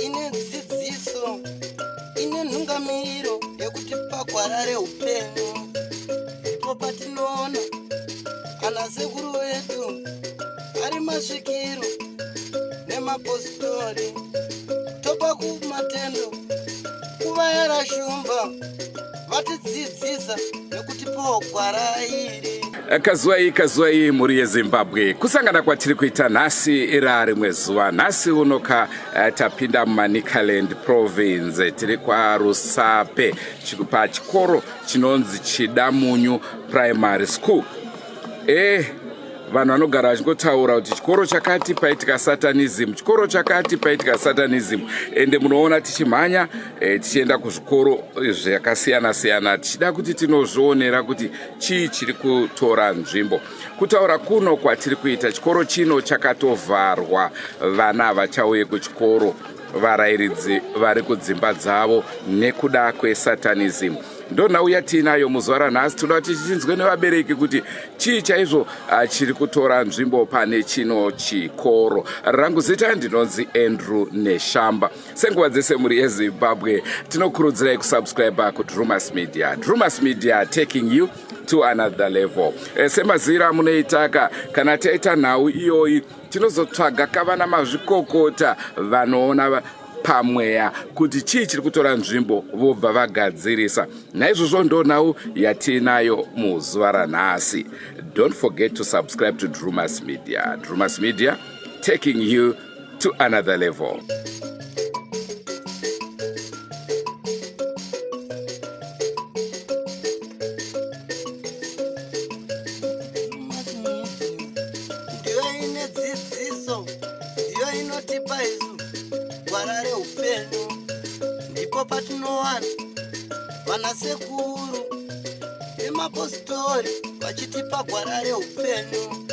Ine dzidziso, ine nhungamiriro yekuti pagwara reupenyu ndipo patinoona ana sekuru vedu ari masvikiro nemapositori, topa kumatendo kuvayera shumba vatidzidzisa nekutipawo gwara iri. Kazuwai, kazuwai mhuri yeZimbabwe, kusangana kwatiri kuita nhasi ira rimwe zuva. Nhasi unoka tapinda muManicaland Province, tiri kwaRusape pachikoro chinonzi Chidamunyu Primary School. Vanhu vanogara vachingotaura kuti chikoro chakati paitika satanism, chikoro chakati paitika satanism, ende munoona tichimhanya tichienda kuzvikoro zvakasiyana siyana tichida kuti tinozvionera kuti chii chiri kutora nzvimbo. Kutaura kuno kwatiri kuita, chikoro chino chakatovharwa, vana havachauye kuchikoro, varairidzi vari kudzimba dzavo nekuda kwesatanism. Ndonhau yatiinayo muzuva ranhasi. Tinoda kuti tichinzwe nevabereki kuti chii chaizvo chiri kutora nzvimbo pane chino chikoro. Rangu zita ndinonzi Andrew Neshamba. Senguva dzese mhuri yeZimbabwe, tinokurudzirai kusubscribe kuDrumas Media. Drumas Media, taking you to another level. Semazira amunoitaka, kana taita nhau iyoyi tinozotsvaga kavana mazvikokota vanoona pamweya kuti chii chiri kutora nzvimbo, vobva vagadzirisa. Naizvozvo ndo nhau yatiinayo muzuva ranhasi. Don't forget to subscribe to Drumas Media. Drumas Media, taking you to another level. Ndiyo ine dzidziso, ndiyo inotipa isu gwara reupenyu. Ndipo patinowana vanasekuru nemapositori vachitipa gwara reupenyu.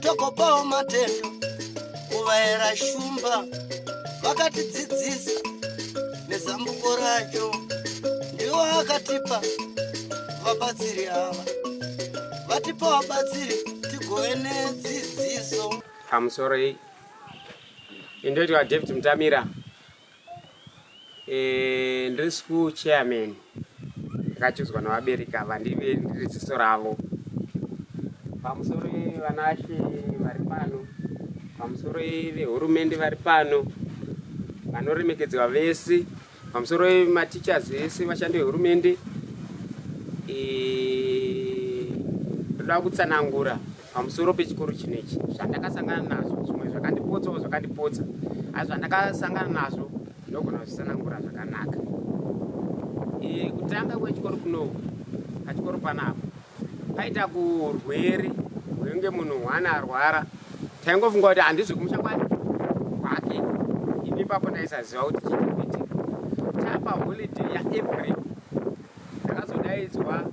Togopawo matendo kuvayera shumba vakatidzidzisa nezambuko racho. Ndiwo akatipa vabatsiri ava, vatipa vabatsiri tigove nedzidziso. Pamusoro iyi, indoitwa David Mutamira, ndiri school chairman. Ndakachudzwa navabereki ava ndive ndiri ziso ravo. Pamusoro vanashe vari pano, pamusoro vehurumende vari pano, vanoremekedzwa vese, pamusoro mateachers ese, vashandi vehurumende, ndoda kutsanangura pamusoro pechikoro chinechi zvandakasangana nazvo. Zvimwe zvakandipotsawo zvakandipotsa, asi zvandakasangana nazvo ndinogona kuzvitsanangura zvakanaka. Kutanga kwechikoro kunoku, pachikoro panapa paita kurwere hwenge munhu hwana arwara, taingofunga kuti handizvi kumusha kwani kwake. Ini ipapo ndaisaziva kuti chii chiri kuitika. Tapa holiday yaApril, ndakazodaidzwa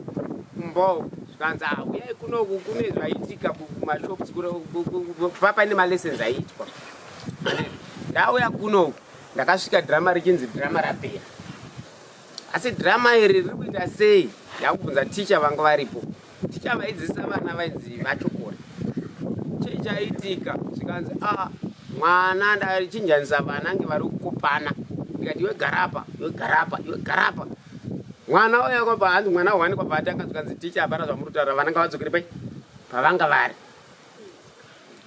kumba, zvikanzi, "Uyai kunoku, kune zvaitika kumashops." Paine malessons aiitwa. Ndauya kunoku, ndakasvika drama richinzi drama rapera. Asi drama iri riri kuita sei? Ndakubvunza ticha vanga varipo, ticha vaidzidzisa vana vainzi vachokora, chii chaitika? Zvikanzi, a mwana ndachinjanisa vana nge vari kukopana. Ndikati, "Iwe garapa, iwe garapa, iwe garapa." Mwana uya kwabva hanzi mwana wani kwabva atanga. Zvikanzi, "Ticha, hapana zvamuri kutaura, vana ngavadzokere pai pavanga vari,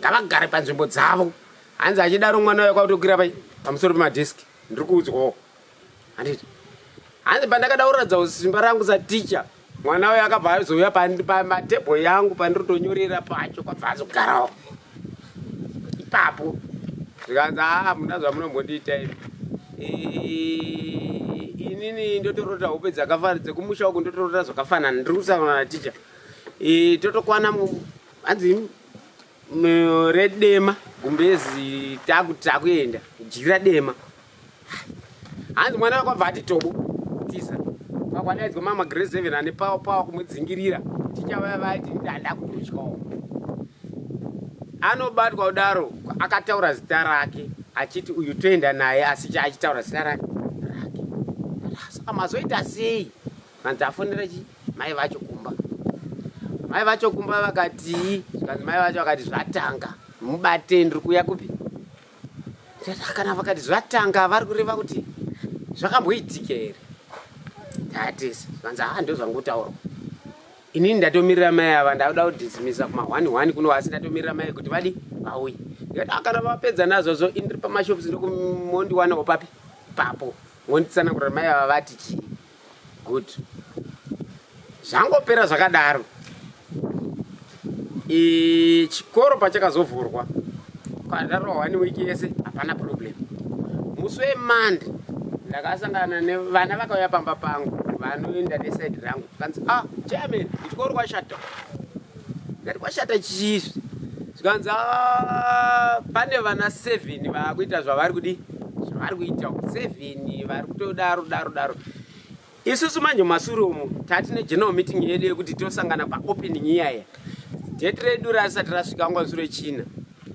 ngavagare panzvimbo dzavo." Hanzi achidaro mwana uya kwakutokwira pai pamusoro pemadheski. Ndiri kuudzwawo, handiti? Hanzi pandakada kuratidza simba rangu saticha, mwana uyo akabva azouya pamatebho yangu pandiri kutonyorera pacho, kwabva azogarawo ipapo. Zvikanzi, "Aa, muna zvamunombondiita imi. Inini ndotorota hope dzakafanana dzekumusha uku, ndotorota zvakafanana." Ndiri kutaura naticha. Totokwana hanzi redema gumbezi, takuenda jira dema. Hanzi mwana wakwabva ati tobo tiza, pakwadaidzwa mama grade 7 ane pawa pawa kumudzingirira. Ticha vaya vati ndada kutotyawo. Anobatwa kudaro, akataura zita rake achiti uyu toenda naye, asi achitaura zita rake. Saka mazoita sei? Hanzi afonera chi mai vacho kumba. Mai vacho kumba vakatii? Zvikanzi mai vacho vakati zvatanga, mubate ndiri kuuya kupi? Kana vakati zvatanga vari kureva kuti zvakamboitika here? Tatese zvikanzi haa ndozvangotaurwa. Inini ndatomirira mai ava, ndakuda kudismisa kuma 1 1 kuno, asi ndatomirira mai kuti vadi vauye. Ndikati ah, kana vapedza nazvozvo ini ndiri pamashops ndokumondiwanawo papi ipapo, monditsanangurira mai ava vati chii. Good, zvangopera zvakadaro. Chikoro pachakazovhurwa kwandarohwa one week yese hapana problem. Musi weMande ndakasangana nevana vakauya pamba pangu vanoenda nesaidi rangu, kanzi ah chairman, kuchikoro kwashata. Ndikati kwashata chiizvi? Zvikanzi ah, pane vana 7 vakuita zvavari kudi zvavari kuita 7 vari kutodaro daro daro. Isusu manje mumasure umu tati negeneral meeting yedu yekuti tosangana paopening iyaya, date redu rasati rasvika nguva sure china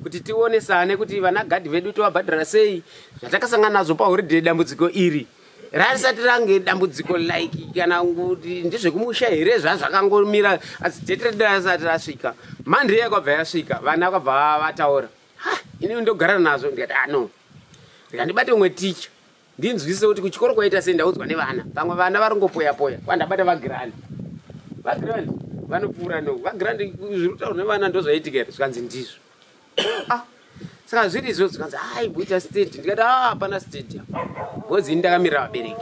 kuti tionesane kuti vana gadhi vedu tovabhadhara sei, zvatakasangana nazvo paholiday. Dambudziko iri rarisati range dambudziko like kana kuti ndezvekumusha here, zvazvakangomira, asi date redu rasati rasvika. Monday yakabva yasvika, vana vakabva vataura. Ha, inini ndogara nazvo. Ndikati ano ah, ndikandibate umwe ticha ndinzwise kuti kuchikoro kwaita sei, ndaudzwa nevana, pamwe vana vari ngopoya poya. Kwandabata vagrand, vagrand vanopfuura no vagrand, zviri kutaurwa nevana ndozvaitika here? Zvikanzi ndizvo. Ah, saka zviri izvo. Zvikanzi ai boita state. Ndikati ah, hapana state because ini ndakamirira vabereki.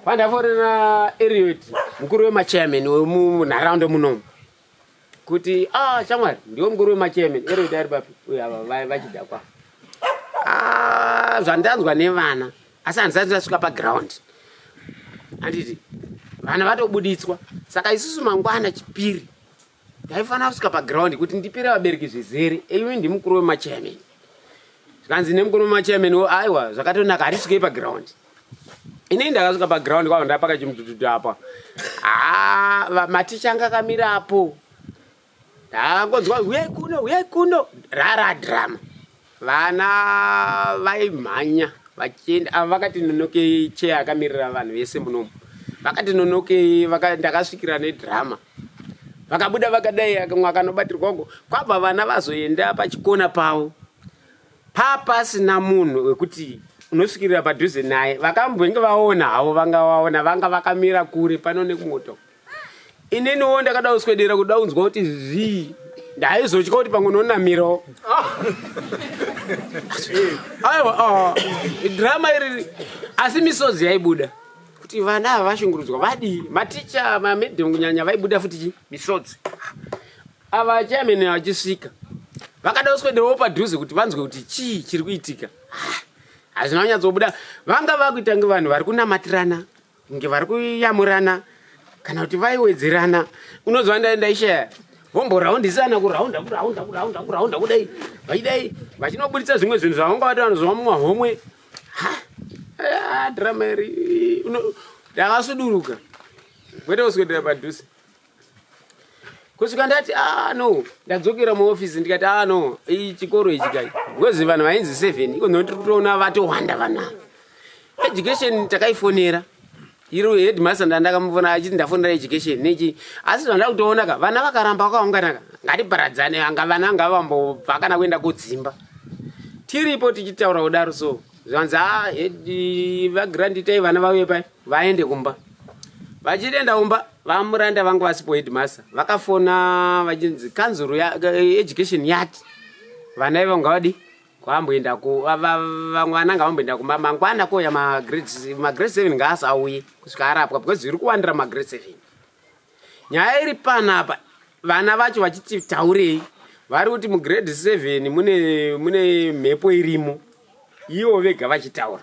Kwandafonera Eriot, mukuru wemachairman wemunharaunda munomu, kuti ah shamwari, ndiwo mukuru wemachairman. Eriot ari papi uyo? Ava vachidhakwa. Ah, zvandanzwa nevana asi handisati ndasvika paground, handiti vana vatobuditswa. Saka isusu mangwana Chipiri ndaifanira kusvika paground kuti ndipire vabereki zvizere. Ivi ndimukuru wemachairman. Zvikanzi nemukuru wemachairman wo, aiwa zvakatonaka, hatisvikei paground. Inini ndakasvika paground kwava ndapaka chimudhudhudhu apa, ah, maticha anga akamirapo. Ndangonzwa huyai kuno, huyai kuno, rara drama. Vana vaimhanya vachienda, ava vakati nonokei, cheya akamirira vanhu vese munomu vakati nonokei. Ndakasvikira nedrama, vakabuda vakadai, kamwe akanobatirwa uko, kwabva vana vazoenda pachikona pavo papasina munhu wekuti unosvikirira padhuze naye. Vakambenge vaona havo, vanga vaona, vanga vakamira kure pano nekumoto. Ininiwo ndakada kuswedera kuda kunzwa kuti zvii, ndaizotya kuti pamwe unonamirawo. Aiwa, drama iri, asi misodzi yaibuda kuti vana ava vashungurudzwa vadii. Maticha, mamadam kunyanya, vaibuda futi chi misodzi. Ava chairman vachisvika vakada kuswederawo padhuze kuti vanzwe kuti chii chiri kuitika. Hazvina kunyatsobuda, vanga vakuita nge vanhu vari kunamatirana, kunge vari kuyamurana kana kuti vaiwedzerana. Unozwa ndaishaya vomboraundisana, kuraunda, kuraunda, kuraunda, kuraunda kudai, vachidai vachinobuditsa zvimwe zvinhu zvavanga vati vanozwa mumahomwe. Drama iri ndakasuduruka kwete kuswedera padhuze kusvika ndati ah no, ndadzokera muofisi. Ndikati ah no, iyi chikoro ichi kai, because vanhu vainzi 7 iko noti kutoona vatowanda vana. Education takaifonera iro, headmaster ndandakamufona achiti ndafonera education nechi, asi zvanda kutoona ka vana vakaramba vakaungana ka, ngatiparadzane, anga vana ngavambobva kana kuenda kudzimba. Tiripo tichitaura kudaro, so zvanzi a vagrand, itai vana vauye pai vaende kumba. Vachienda kumba, vamuranda vanga vasipo. Headmaster vakafona vachinzi kanzuru ya education yati vana ivo ngavadi kwamboenda ku vamwe vana ngavamboenda kumba, mangwana koya magrade 7 ngaasauye kusvika arapwa, because zviri kuwandira magrade 7. Nyaya iri panapa, vana vacho vachiti taurei, vari kuti mugrade 7 mune mhepo irimo, ivo vega vachitaura,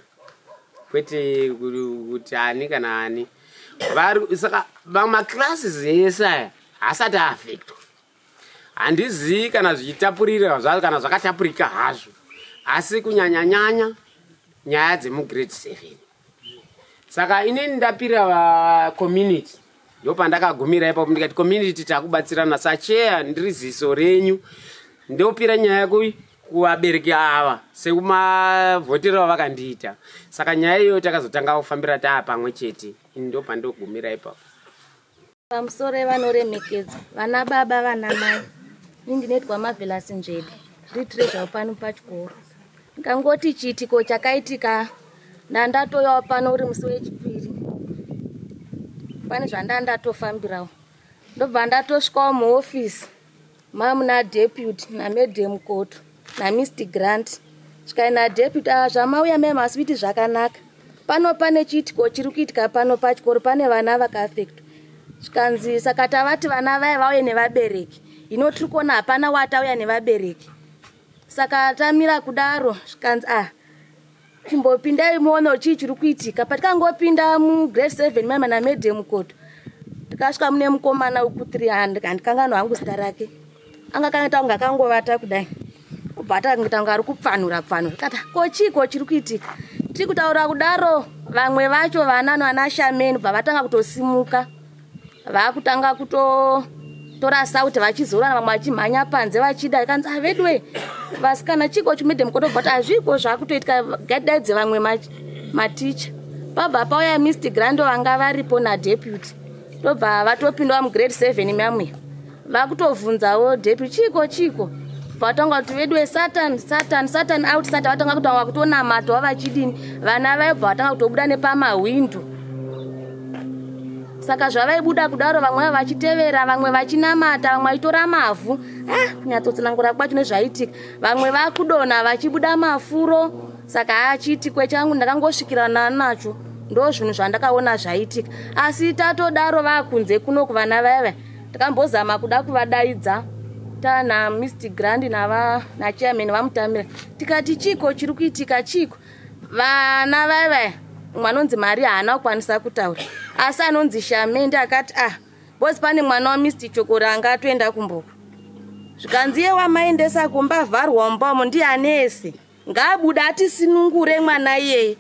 kwete kuti ani kana ani vari. Saka maclasses ese aya haasati aaffectwa. Handizivi kana zvichitapurira kana zvakatapurika hazvo, asi kunyanyanyanya nyaya dzemugrade 7. Saka inini ndapira vacommunity, ndopandakagumira ipapo. Ndikati community takubatsirana, sacheya ndiri ziso renyu, ndopira nyaya kuvabereki ava sekumavhotero avakandiita. Saka nyaya iyoyo takazotanga kufambira taa pamwe chete. Ini ndopandogumira ipapo. Pamusoro vanoremekedzwa vana baba vana mai. Ini ndinoitwa Marvelous Nzvede, ndiri treasure pano pachikoro. Ndikangoti chiitiko chakaitika ndandatouyawo pano uri musi wechipiri. Pane zvandandatofambirawo. Ndobva ndatosvikawo muofisi mamuna deputy namadam Koto naMr Grant. Svikai nadeputy, ah, zvamauya mai maswiti zvakanaka. Pano pane chiitiko chiri kuitika pano pachikoro, pane vana vakaafektwa. Zvikanzi saka tavati vana vaya vauye nevabereki. Hino tiri kuona hapana watauya nevabereki. Saka tamira kudaro zvikanzi ah, chimbopindai muone chii chiri kuitika. Patikangopinda mugrade 7 maima namadam Koto, tikasvika mune mukomana weku3 handikanganwa hangu zita rake. Anga akaita kunge akangovata kudai. Kubva ataita kunge ari kupfanura pfanura. Kata ko chiiko chiri kuitika? Tiri kutaura kudaro vamwe vacho vana vana Shameni bva vatanga kutosimuka. Vakutanga kutotora sauti vachizorana, vamwe vachimhanya panze vachida. Kanzi avedwe vasikana chiiko chimedhem Koto bva hazviko zvakutoitika, ngatidaidze vamwe maticha. Pabva pauya Mr Grant vanga varipo nadeputy. Ndobva vatopindwa mugrade 7 mamwe. Vakutovhunzawo deputy chiiko chiiko. Vatanga kuti veduwe Satan Satan Satan out Satan, vatanga kutanga kutonamatawo vachidini. Vana vaibva vatanga kutobuda nepamahwindo. Saka zvavaibuda kudaro vamwe vachitevera, vamwe vachinamata, vamwe vachitora mavhu. Ah, kunyatsotsanangura kwacho nezvaiitika. Vamwe vakudonha vachibuda mafuro. Saka chiitiko changu ndakangosvikirana nacho. Ndo zvinhu zvandakaona zvaiitika. Asi tatodaro vakunze kuno kuvana vaya, takambozama kuda kuvadaidza tana Mr Grant nachairman vamutamira, tikati chiko chiri kuitika chiko. Vana vaya vaya, umwe anonzi Mari haana kukwanisa kutaura, asi anonzi Shamende akati ah, bosi pane mwana waMr Chokora anga atoenda kumboko. Zvikanzi iye wamaendesa kumba vharwa mumba umo ndiye anese, ngaabuda atisinungure mwana iyeye.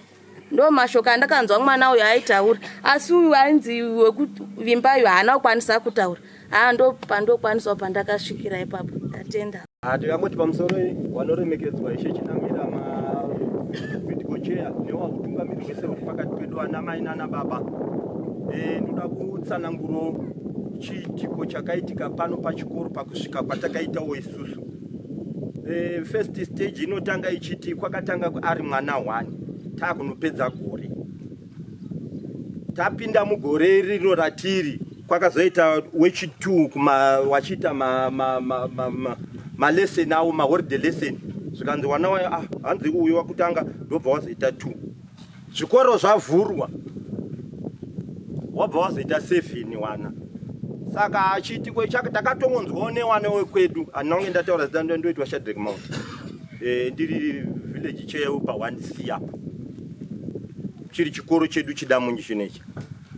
Ndo mashoko andakanzwa mwana uyu aitaura, asi uyu ainzi wekuvimbayo haana kukwanisa kutaura. Haa, ndo pandokwanisawo pandakasvikira ipapo. Ndatenda. Tikangoti pamusoro vanoremekedzwa Ishe Chinamira, mavidco chair newahutungamiri hwese huri pakati pedu, ana mai nana baba. Ndoda kutsananguro chiitiko chakaitika pano pachikoro pakusvika kwatakaitawo isusu. First stage inotanga ichiti kwakatanga ari mwana 1 taakunopedza gore. Tapinda mugore rino ratiri, kwakazoita wechi2 wachiita malesson avo, maholiday lesson. Zvikanzi wana wayo ah, hanzi uyu wakutanga, ndobva wazoita 2. Zvikoro zvavhurwa, wabva wazoita 7 wana. Saka chiitiko chake takatongonzwawo newana wekwedu. Handina kunge ndataura zita, ndoitwa Shadrack Mount. Ndiri village chair pa 1C apa, chiri chikoro chedu chidamunji chinechi.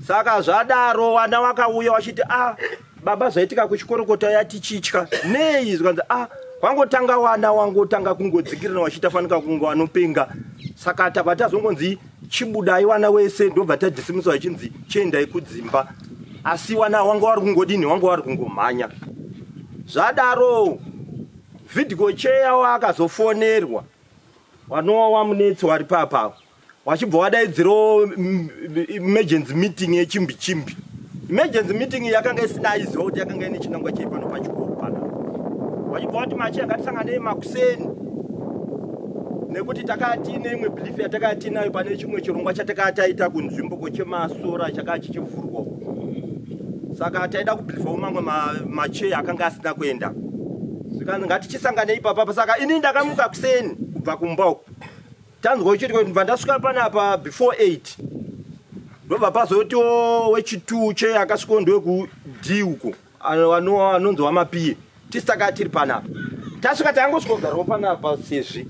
Saka zvadaro vana vakauya vachiti ah, baba, zvaitika kuchikoro kotauya tichitya nei. Zvikanzi ah, kwangotanga wana wangotanga kungodzikirana vachiita fanika kunge vanopenga. Saka tabva tazongonzi chibudai wana wese, ndobva tadhisimiswa vachinzi chiendai kudzimba, asi wana wanga wari kungodini, wanga wari kungomhanya. Zvadaro vidco chair akazofonerwa, wanova wamunetsi wari papa, wachibva wadaidzirawo emergency meeting yechimbi chimbi. Emergency meeting yakanga isina aiziva kuti yakanga ine chinangwa chei pano pachikoro pana. Wachibva wati machi ngatisanganei makuseni, nekuti takaa tiine imwe belief yatakaa tiinayo pane chimwe chirongwa chatakaa taita kunzvimbo chemasora chakaa chichivhurwa. Saka taida kubhilivhawo mamwe macheya akanga asina kuenda. Zvikanzi ngatichisanganei ipapapa. Saka ini ndakamuka kuseni kubva kumba uku, tanzwa uchiti ndibva ndasvika panapa before 8. Ndobva pazotiwo wechi2 che akasvikawo ndeweku D uko, anonzi wamapiye. Tisi takaa tiri panapa, tasvika tangosvikogarawo panapa sezvi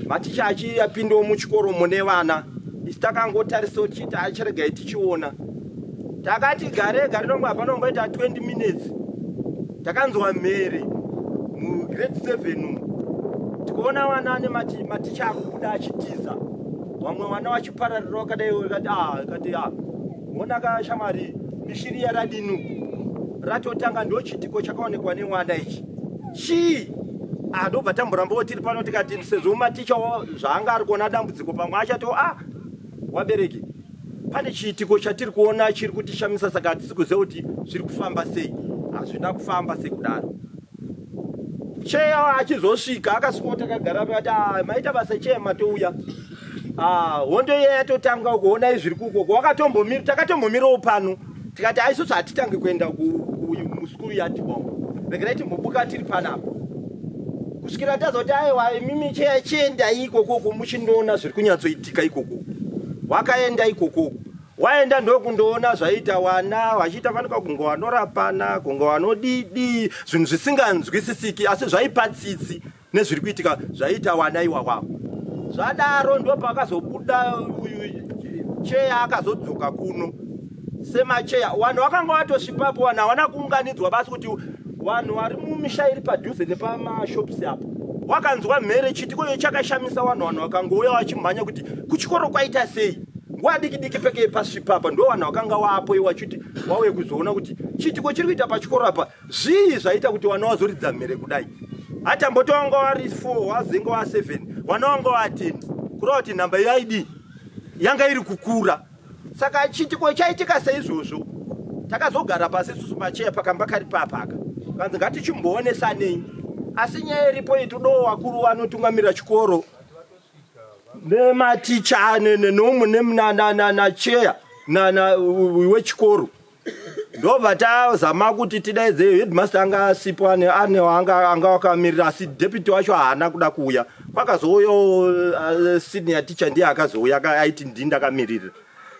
maticha achiyapindawo muchikoro mune vana. Isi takangotarisawo tichiti achiregai tichiona. Takati gare gare nongo hapana kungoita 20 minutes, takanzwa mhere mugrade 7 umu, tikaona vana nematicha akubuda achitiza, vamwe vana vachipararira vakadai. Kati ah, kati ah, ona kashamwari, mishiri yaradinu ratotanga. Ndo chiitiko chakaonekwa nemwana ichi chii. Ah, ndobva tamborambawo tiri pano, tikati sezvo maticha zvaanga ari kuona dambudziko, pamwe achati ah, wabereki. Pane chiitiko chatiri kuona chiri kutishamisa saka hatisi kuziva kuti zviri kufamba sei. Hazvina kufamba sekudaro. Cheya achizosvika akasvika takagara akati ah, maita basa cheya matouya. Ah, hondo iya yatotanga uko onai zviri kuko. Wakatombomira takatombomirawo pano. Tikati ah, isusu hatitange kuenda kuskuru yadhibongo. Regerai timbobuka tiri panapa. Kusvikira tazoti aiwa imimi cheya chiendai ikoko muchindoona zviri kunyatsoitika ikoko. Wakaenda ikoko. Waenda ndokundoona zvaita wana vachiita fanika kunge wanorapana kunge wanodidi zvinhu zvisinganzwisisiki asi zvaipa tsitsi nezviri kuitika zvaiita wana iwawawo. Zvadaro ndopakazobuda uyu cheya akazodzoka kuno semacheya vanhu vakanga vatosvipapo vanhu havana kuunganidzwa basi kuti vanhu vari mumisha iri padhuze nepamashops apo wakanzwa mhere chiitiko iyo chakashamisa vanhu vanhu vakangouya vachimhanya kuti kuchikoro kwaita sei nguva diki diki peke pasvipa apa ndo vanhu vakanga wapo iwo vachiti wauye kuzoona kuti chiitiko chiri kuita pachikoro apa zvii zvaita kuti vana vazoridza mhere kudai atamboti wanga wari 4 wazenge wa 7 vana wanga wa 10 kureva kuti nhamba iyo aidii yanga iri kukura saka chiitiko chaitika seizvozvo takazogara pasi isusu macheya pakamba kari papaka kanzi ngatichimboonesanei asi nyaya iripo iyi todawo vakuru vanotungamirira chikoro nematicha neumwe nacheya wechikoro ndobva tazama kuti tidaidze headmaster anga asipo ane anga anga wakamirira asi deputy wacho haana kuda kuuya kwakazouyawo senior teacher ndiye akazouya aiti ndini ndakamiririra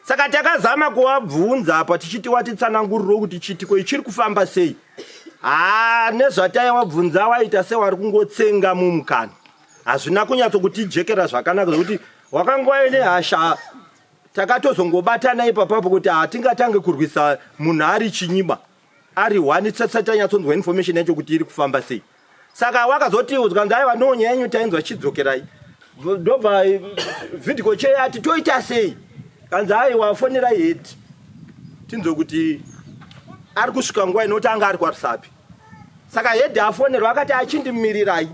saka takazama kuvabvunza apa tichiti watitsananguriro kuti chiitiko ichiri kufamba sei haa nezvataiwabvunza waita sewari kungotsenga mumukana hazvina kunyatsokutijekera zvakanaka zvekuti wakanga waine hasha Takatozongobatana ipapapo kuti hatingatange kurwisa munhu ari chinyima ari one tisati tanyatsonzwa information yacho kuti iri kufamba sei. Saka wakazoti zvikanzi aiwa no nyaya yenyu tainzwa chidzokerai. Ndobva video che ati toita sei? Kanzi aiwa fonerai head tinzwe kuti ari kusvika nguva inoti anga ari kwaRusape. Saka head afonerwa akati achindimirirai.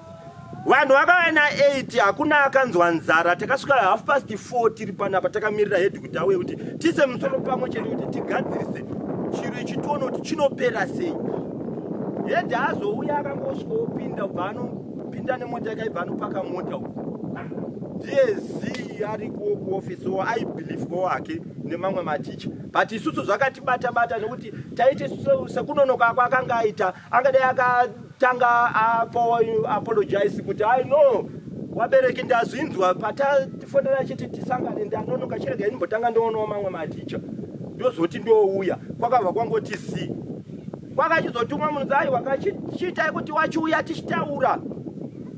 Vanhu vakauya na 8 hakuna akanzwa nzara. Takasvika half past 4 tiri panapa takamirira head kuti auye kuti tiise musoro pamwe chete kuti tigadzirise chiro ichi tione kuti chinopera sei. Head azouya akangosvika opinda ubva anopinda nemota yake aibva anopaka mota uku. Ndiye zii ariko kuofisi wo aibelieve wake nemamwe maticha but isusu zvakatibata bata nekuti taiti sekunonoka kwaakanga aita angadai akatanga apo apologize kuti i know wabereki ndazvinzwa patafonera chiti tisangane ndanonoka chirega ndimbotanga ndoonawo mamwe maticha ndozoti ndouya kwakabva kwangoti zii kwakachizotumwa munhu aiwa kachiitai kuti wachiuya tichitaura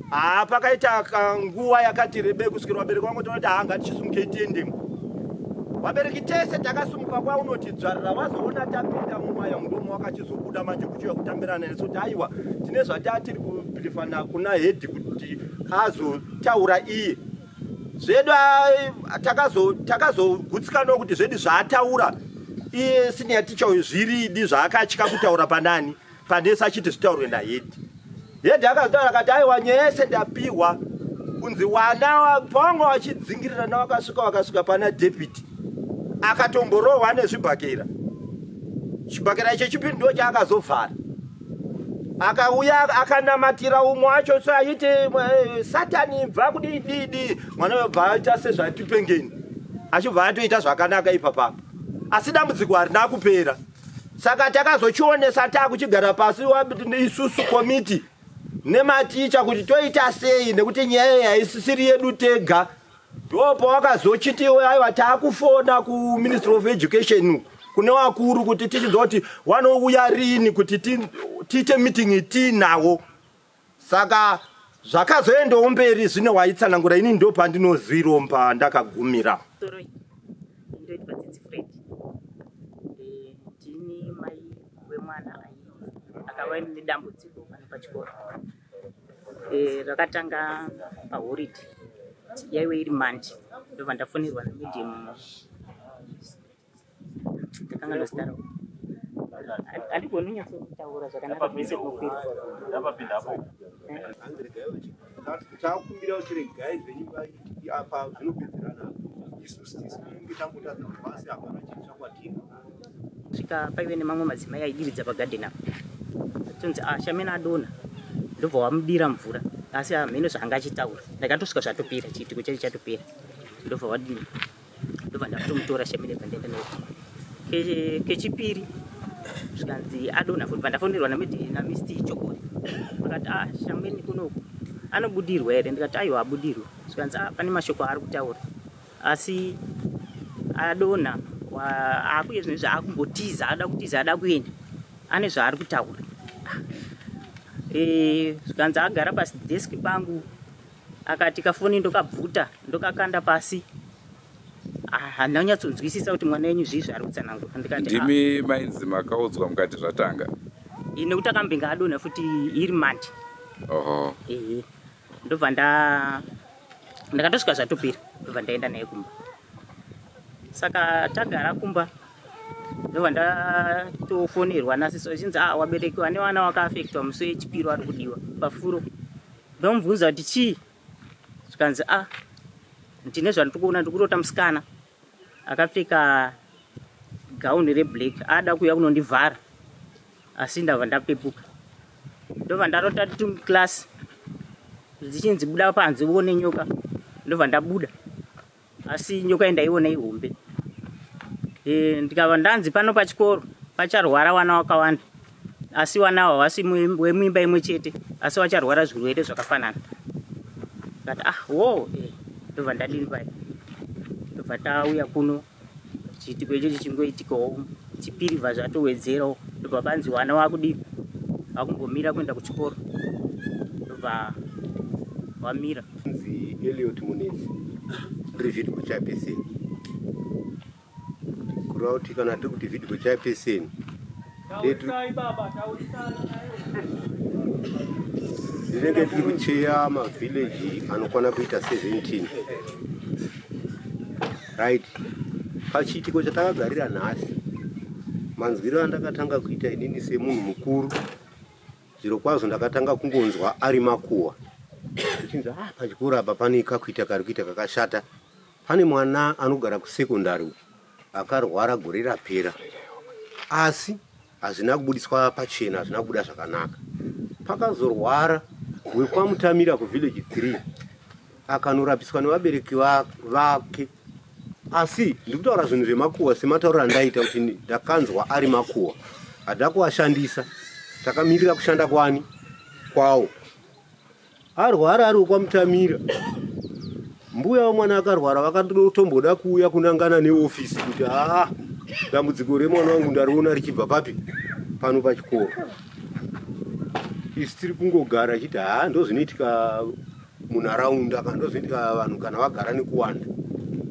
haa pakaita nguva yakati rebei kusvikira vabereki vangu tinoti haa ngatichisumukei tiendemo vabereki tese takasumuka kwaunoti dzvarira vazoona tapinda mumaya mudomo wakachizobuda manje kuchiuya kutambirana nesu kuti aiwa tine zvatatiri kubhilifana kuna hedhi kuti azotaura iye zvedu takazogutsikanawo kuti zvedu zvaataura iye senior teacher uyu zviridi zvaakatya kutaura panani panese achiti zvitaurwe nahedi hedi akazotaura akati aiwa nyaya yese ndapihwa kunzi wana pawanga wachidzingirirana wakasvika wakasvika pana deputy akatomborohwa nezvibhakera chibhakera icho chipiri ndo chaakazovhara akauya akanamatira umwe wacho so achiti eh, satani bva kudii dii dii mwana uyo bva aita sezvatipengeni achibva atoita zvakanaka ipapapa asi dambudziko harina kupera saka takazochionesa takuchigara pasi isusu komiti nematicha kuti toita sei nekuti nyaya iyi haisisiri yedu tega Ndopawakazochiti aiwa taakufona kuMinistry of Education kune vakuru kuti tichinzwa kuti vanouya rini kuti tiite meeting tiinawo. Saka zvakazoendawo mberi zvino waitsanangura ini ndopandinozwiro pandakagumira. Ndoitwa Tsitsi Fred. Ndini mai wemwana akava nedambudziko pano pachikoro. Eh, rakatanga pahoridi yaive iri mandi ndobva ndafonerwa namedium ndakanga ndozita ravo handigoni kunyatsotaura zvakanaka zvese zvinokwira Takumbira kuti regai zvenyu apa zvinopedzerana. Isusu tisu tinenge tangotadza kunzwa asi hapana chitsva kwatiri. Svika paive nemamwe madzimai aidiridza pagadheni apa. Tonzi ah Shamena adonha. Ndobva wamudira mvura. Asi hameno zvaanga achitaura. Ndakatosvika zvatopera chiitiko chacho chatopera. Ndobva wadini? Ndobva ndakutomutora Shamena bva ndaenda naye. Kechipiri zvikanzi adonha futi bva ndafonerwa naMr Chokori. Vakati ah Shameni kunoku anobudirwa here? Ndikati aiwa abudirwa. Zvikanzi ah pane mashoko aari kutaura. Asi adonha akuye zvinhu izvi akumbotiza ada kutiza ada kuenda ane zvaari kutaura. Eh, zvikanzi agara pasi desk pangu akati kafoni ndokabvuta ndokakanda pasi. Ah, handina kunyatsonzwisisa kuti mwana wenyu zvii zvaari kutsanangura. Ndikati ah. Ndimi mainzi makaudzwa mukati zvatanga. Nekuti akambenge adonha futi iri mandi. Oho. Ehe. Ndobva nda ndakatosvika zvatopera ndobva ndaenda naye kumba. Saka tagara kumba ndobva ndatofonerwa nasisi vachinzi ah wabereki vane vana wakaafektwa musi wechipiri wari kudiwa pafuro. Ndomubvunza kuti chii? Zvikanzi ah ndine zvandiri kuona ndiri kurota musikana akapfeka gauni reblack ada kuuya kunondivhara asi ndabva ndapepuka ndobva ndarota tiri muclass dzichinzi buda panze uone nyoka ndobva ndabuda asi nyoka indaiona ihombe e, ndikabva ndanzi pano pachikoro pacharwara wana wakawanda asi wana awa wasi wemuimba imwe chete asi wacharwara zvirwere zvakafanana ndikati ah wo e, ndobva ndadini paya ndobva tauya kuno Chiitiko icho chichingoitikawo chipiri bva zvatowedzerawo ndobva panzi wana wakudii wakumbomira kuenda kuchikoro ndobva wamira. Nzi Elliot Munetsi ndiri video chairperson kureva kuti kana tiri kuti video chairperson tinenge tiri kucheya mavhileji anokwana kuita 17 Right. Pachiitiko chatakagarira nhasi, manzwiro andakatanga kuita inini semunhu mukuru, zvirokwazvo ndakatanga kungonzwa ari makuhwa. Kuchinzi ah, pachikoro apa pane kakuita kari kuita kakashata. Pane mwana anogara kusekondari uku akarwara gore rapera. Asi hazvina kubudiswa pachena, hazvina kubuda zvakanaka. Pakazorwara wekwaMutamira kuvillage 3 akanorapiswa nevabereki vake asi ndiri kutaura zvinhu zvemakuhwa sematauriro andaita kuti ndakanzwa ari makuhwa hada kuashandisa takamirira kushanda kwani kwawo arwara ari wekwamutamira mbuya wemwana akarwara vakatomboda kuuya kunangana neofisi kuti haa dambudziko remwana wangu ndariona richibva papi pano pachikoro isu tiri kungogara chiti haa ndozvinoitika munharaunda kana ndozvinoitika vanhu kana vagara nekuwanda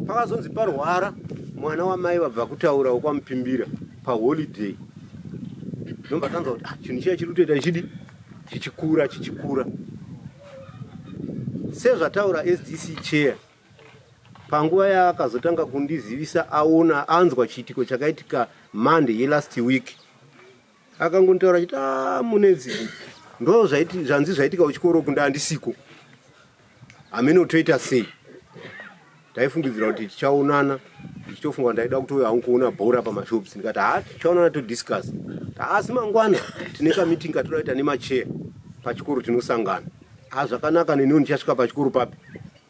pakazonzi parwara mwana wamai vabva kutaura wekwamupimbira paholiday ndobva tanzwa kuti ah, chinhu chiya chiri kutoita chidi chichikura chichikura sezvataura sdc chair panguva yaakazotanga kundizivisa aona anzwa chiitiko chakaitika monday yelast week Akangonitaura achiti ah Munetsi ndo zvaiti zvanzi zvaitika kuchikoro uku ndandisiko. Hameno toita sei? Ndaifungidzira kuti tichaonana ndichitofunga ndaida kutouya hangu kuona bhora pamashops ndikati ha tichaonana todiscuss. Asi mangwana tine kameeting katinoda kuita nemacheya pachikoro tinosangana. Ah zvakanaka neniwo ndichasvika pachikoro papi?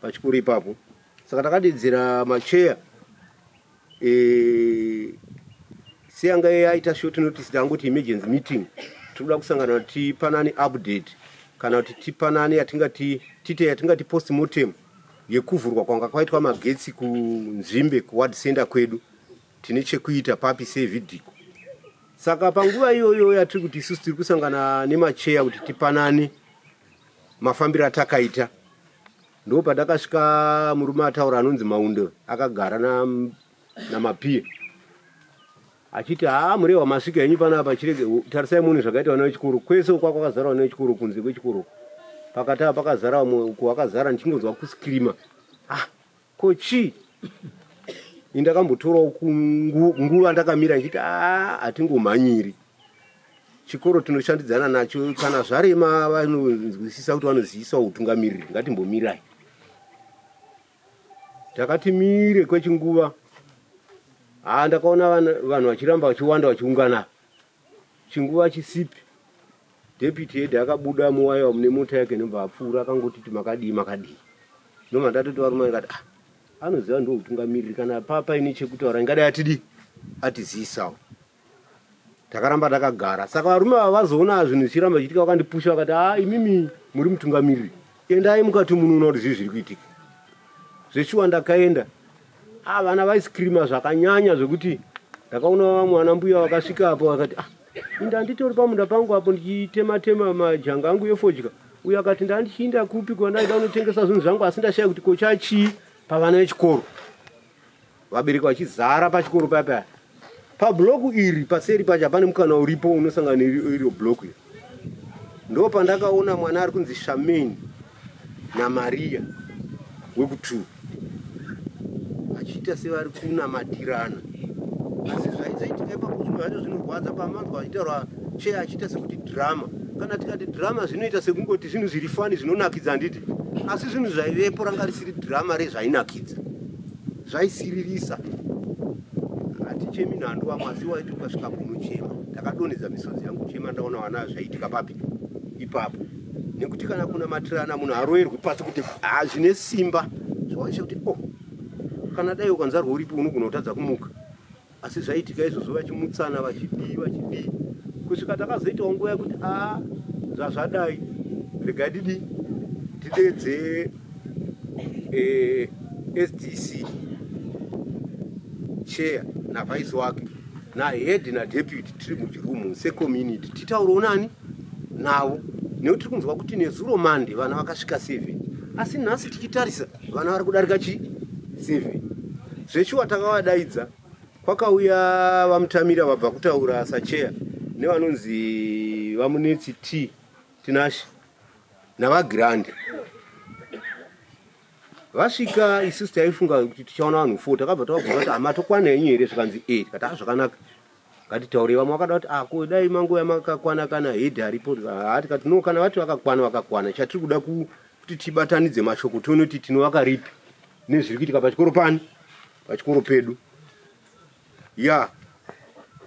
Pachikoro ipapo. Saka takadedzera macheya e, seyanga yaita short notice tangoti emergency meeting tinoda kusangana tipanane update kana kuti tipanane yatingati tiite yatingati post mortem yekuvhurwa kwanga kwaitwa magetsi kunzvimbe kuward center kwedu tine chekuita papi sevidhiko saka panguva iyoyo yatiri kuti isusu tiri kusangana nemacheya kuti tipanane mafambiro atakaita Ndopandakasvika murume ataura anonzi Maundo akagara naMapiye achiti haa Murehwa masvika henyu panapa chirege tarisai muone zvakaita vana vechikoro kwese uko kwakazara vana vechikoro kunze kwechikoro pakati apa pakazara vamwe uko vakazara ndichingonzwa kuskirima ah ko chii ini ndakambotorawo nguva ndakamira ndichiti haa hatingomhanyiri Chikoro tinoshandidzana nacho kana zvarema vanonzwisisa kuti vanozivisa utungamiriri ngatimbomirai. Takati mire kwechinguva. Haa ndakaona vanhu vachiramba vachiwanda vachiungana. Chinguva chisipi deputy head akabuda muwaya mune mota yake ndobva apfuura akangotiti makadii makadii. Ndobva ndatoti varume ndikati ah anoziva ndiwo utungamiriri kana pa paine chekutaura ingadai atidii atiziisawo. Takaramba takagara saka varume ava vazoona zvinhu zvichiramba zvichiitika vakandipusha vakati haa imimi muri mutungamiriri endai mukati munoona kuti zvii zviri kuitika. Zveshuwa ndakaenda ah vana vaiscreama zvakanyanya zvekuti ndakaona vamwe vana mbuya vakasvika apo vakati ah inda nditori pamunda pangu apo ndichitema tema majanga angu efodya uyo akati ndandichiinda kupi kwandaida unotengesa zvinhu zvangu asi ndashaya kuti kocha chii pavana vechikoro vabereki vachizara pachikoro paya paya pabhuloku iri paseri pacho hapane mukana uripo unosangana iro bhuloku iri ndo pandakaona mwana ari kunzi Shameni naMaria wekutwo vachiita sevari kunamatirana asi zvaizoitika ipapo zvinhu zvacho zvinorwadza pamanzwa vachitaura che achiita sekuti drama kana tikati drama zvinoita sekungoti zvinhu zviri fani zvinonakidza handiti asi zvinhu zvaivepo ranga risiri drama rezvainakidza Zvaisiririsa. Hatichemi nhando vamwe asi waiti ukasvika kunochema. Ndakadonhedza misodzi yangu kuchema ndaona vana zvaiitika papi ipapo. Nekuti kana kunamatirana munhu haroerwi pasi kuti ah zvine simba. Zvawaisha kuti oh kana dai ukanzarwa uripo unogona kutadza kumuka. Asi zvaiitika izvozvo vachimutsana vachidii vachidii kusvika takazoitawo nguva yekuti a zvazvadai regai didi tidedze eh, sdc chair navice wake nahead nadeputy tiri muchirumu secommunity titaurewo nani navo nekuti tiri kunzwa kuti nezuro mande vana vakasvika 7 asi nhasi tichitarisa vana vari kudarika chi 7 Zveshuwa takavadaidza kwakauya vaMutamira vabva kutaura sacheya nevanonzi vaMunetsi T Tinashe navaGirandi. Vasvika isusu taifunga kuti tichaona vanhu 4 takabva tavabvunza kuti hamatokwana henyu here zvikanzi e tikati ah zvakanaka ngatitaurei vamwe vakada kuti ah ko dai manguva makakwana kana head aripo haa tikati no kana vati vakakwana vakakwana chatiri kuda kuti tibatanidze mashoko tione kuti tinovaka ripi nezviri kuitika pachikoro pani pachikoro pedu ya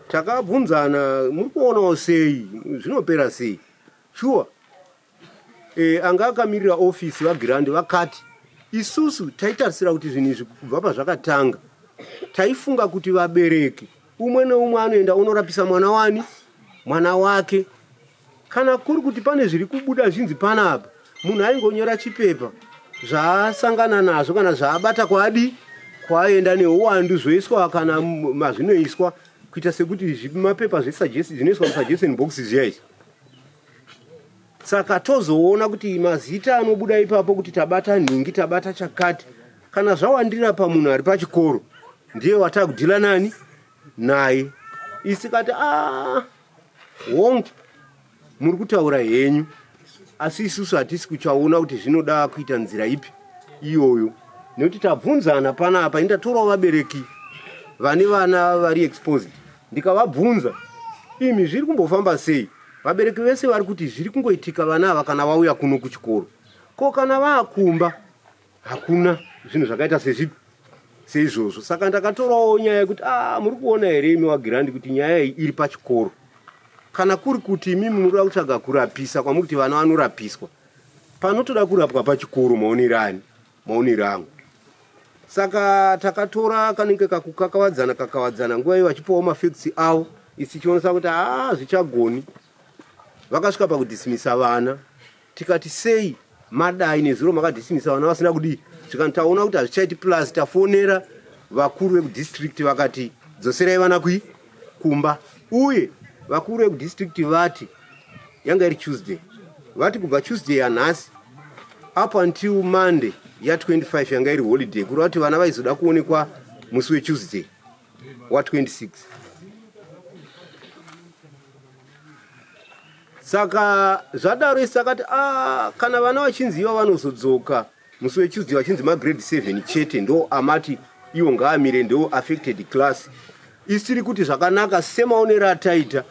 takabvunzana muri kuonawo sei zvinopera sei shuwa e, anga akamirira ofisi vagirandi vakati isusu taitarisira kuti zvinhu izvi kubva pazvakatanga taifunga kuti vabereki umwe neumwe anoenda unorapisa mwana wani mwana wake Kana kuri kuti pane zviri kubuda zvinzi panapa, munhu aingonyora chipepa zvaasangana nazvo kana zvaabata kwaadi kwaaenda neuwandu zvoiswa kana mazvinoiswa kuita sekuti mapepa zvinoiswa musuggestion box zviya izvi saka tozoona kuti mazita anobuda ipapo kuti tabata nhingi tabata chakati kana zvawandira pamunhu ari pachikoro ndiye watakudhila nani naye isikati a ah, Hongu, muri kutaura henyu, asi isusu hatisi kuchaona kuti zvinoda kuita nzira ipi iyoyo nekuti tabvunzana panapa ini ndatorawo vabereki vane vana vari exposed ndikavabvunza imi zviri kumbofamba sei vabereki vese vari kuti zviri kungoitika vana ava kana vauya kuno kuchikoro ko kana vaakumba Hakuna zvinhu zvakaita sezvipi seizvozvo. Saka ndakatorawo nyaya yekuti ah, muri kuona here imi waGirandi kuti nyaya iyi iri pachikoro. Kana kuri kuti imimi munoda kutsvaga kurapisa kwamuri kuti vana vanorapiswa, panotoda kurapwa pachikoro maonero ani maonero angu. Saka takatora kanenge kakukakavadzana kakavadzana nguva iyo vachipawo mafacts avo isi tichionesa kuti haa zvichagoni. Vakasvika pakudismisa vana Tikati sei madai nezuro makadismisa vana vasina kudii zvikanzi taona kuti hazvichaiti plus tafonera vakuru vekudistrict vakati dzoserai vana kui kumba uye vakuru vekudistrict vati yanga iri tuesday vati kubva tuesday yanhasi up until monday ya 25 yanga iri holiday kureva kuti vana vaizoda kuonekwa musi wetuesday wa 26 Saka zvadaro isu takati ah, kana vana vachinzi ivo vanozodzoka musi weTuesday vachinzi magrade 7 chete ndo amati iwo ngaamire ndo affected class. Isu tiri kuti zvakanaka semaonero ataita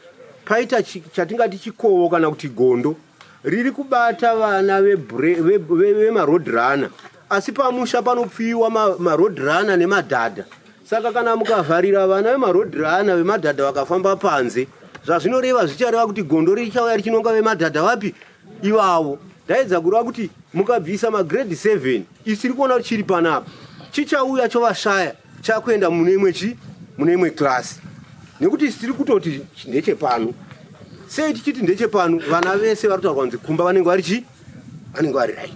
paita chatingati chikovo kana kuti gondo riri kubata vana vemaroad runner. Asi pamusha panopfuiwa maroad runner nemadhadha. Saka kana mukavharira vana vemaroad runner vemadhadha vakafamba panze, zvazvinoreva zvichareva kuti gondo richauya richinonga vemadhadha vapi ivavo. Ndaedza kureva kuti mukabvisa magrade 7 isiri kuona kuti chiri panapa chichauya chovashaya chakuenda mune imwe chi mune imwe class nekuti isi tiri kutoti ndechepano. Sei tichiti ndechepano? Vana vese vari kutaurwa kunzi kumba vanenge vari chi vanenge vari right.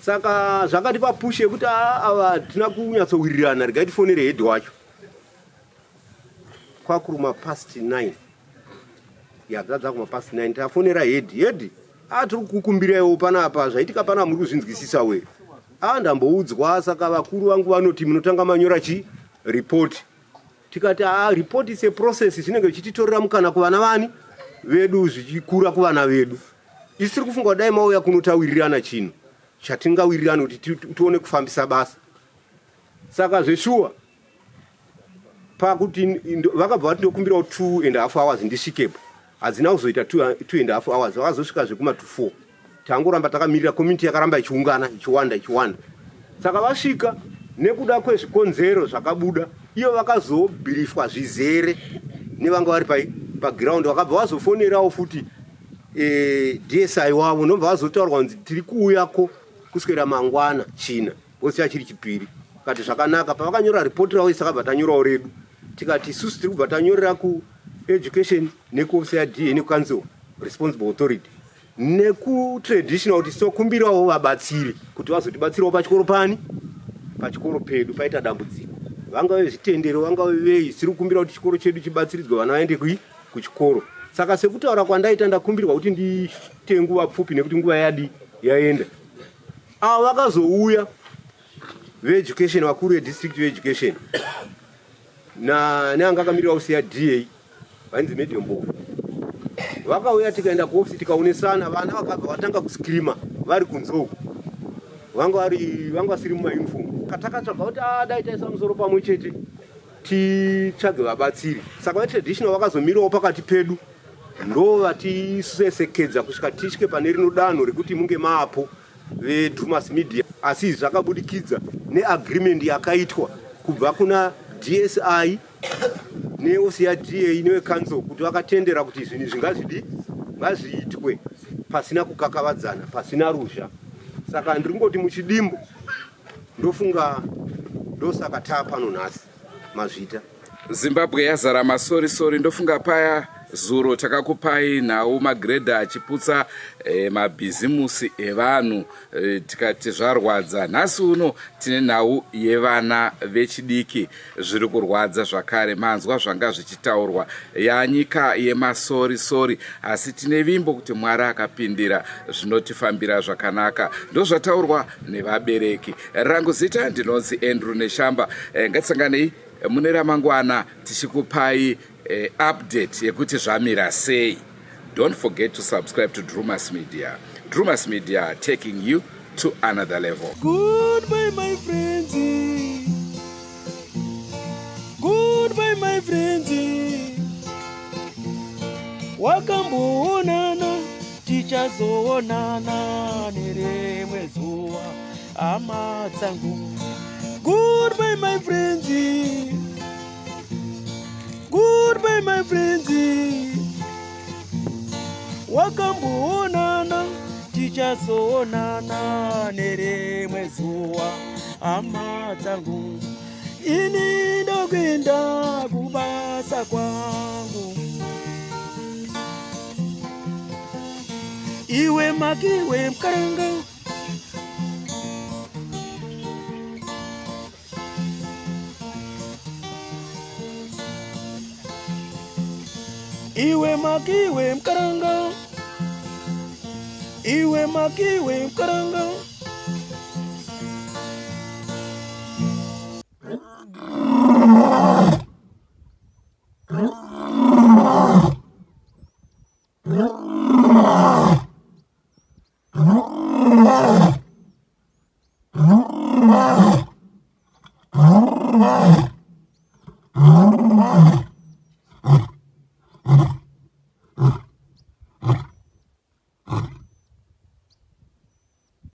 Saka zvakatipa push yekuti ava hatina kunyatsowirirana, regai tifonere head wacho. Kwakuruma past 9 yadzadza kuma past 9 tafonera head. Head, ah tiri kukumbiraiwo panapa zvaitika panapa muri kuzvinzwisisa we. Ah ndamboudzwa saka vakuru vangu vanoti munotanga manyora chi report. Tikati ah report is a process zvinenge zvichititorera mukana kuvana vani vedu zvichikura kuvana vedu. Isu tiri kufunga dai mauya kuno tawirirana chinhu chatingawirirana kuti tione kufambisa basa. Saka zveshuwa pakuti vakabva vati ndokumbirawo 2.5 hours ndisvikepo. Hadzina kuzoita 2.5 hours, vakazosvika zvekuma to 4. Tangoramba takamirira, community yakaramba ichiungana ichiwanda ichiwanda. Saka vasvika nekuda kwezvikonzero zvakabuda, iyo vakazobhirifwa zvizere nevanga vari pai paground, vakabva vazofonerawo futi DSI wavo, ndobva vazotaurwa kunzi tiri kuuyako kuswera mangwana China, because chachiri Chipiri. Kati zvakanaka, pavakanyora report ravo isu takabva tanyorawo redu, tikati isusu tiri kubva tanyorera kueducation nekuofisi yaDA nekucouncil responsible authority nekutraditional kuti tokumbirawo vabatsiri kuti vazotibatsirawo pachikoro pani pachikoro pedu paita dambudziko, vangave zvitendero vangave vei, tiri kukumbira kuti chikoro chedu chibatsiridzwe vana vaende kui kuchikoro. Saka sekutaura kwandaita ndakumbirwa kuti ndiite nguva pfupi nekuti nguva yadi yaenda. Ava vakazouya veeducation, vakuru vedistrict veeducation neanga akamirira ofisi yaDA vainzi Medio Mbofu, vakauya tikaenda kuofisi tikaonesana. Vana vakabva vatanga kuscreama vari kunze uku, vanga vari vanga vasiri mumauniform. Takatsvaga kuti dai taisa musoro pamwe chete titsvage vabatsiri. Saka vetraditional vakazomirawo pakati pedu, ndo vatisesekedza kusvika tisvike pane rino danho rekuti munge maapo veDrumas Media. Asi izvi zvakabudikidza neagreement yakaitwa kubva kuna DSI neofisi yaDA nevecouncil kuti vakatendera kuti zvinhu izvi ngazvidi ngazviitwe pasina kukakavadzana, pasina ruzha. Saka ndiri kungoti muchidimbu ndofunga ndosaka taa pano nhasi. Mazvita. Zimbabwe yazara masorisori. Ndofunga paya zuro takakupai nhau magredha achiputsa mabhizimusi evanhu, tikati zvarwadza. Nhasi uno tine nhau yevana vechidiki zviri kurwadza zvakare. Manzwa zvanga zvichitaurwa, yanyika yemasorisori, asi tine vimbo kuti Mwari akapindira zvinotifambira zvakanaka. Ndozvataurwa nevabereki. Rangu zita ndinonzi Andrew Neshamba. Ngatisanganei mune ramangwana tichikupai update yekuti zvamira sei. Don't forget to subscribe to Drumas Media. Drumas Media, taking you to another level. Goodbye my friends. Goodbye my friends. Wakamboonana, tichazoonana nerimwe zuva hama dzangu. Goodbye my friends. Goodbye my friends. Wakamboonana, tichazoonana nerimwe zuva hama dzangu. Ini ndokuenda kubasa kwangu. Iwe makiwe mkaranga. Iwe makiwe mkaranga. Iwe makiwe mkaranga.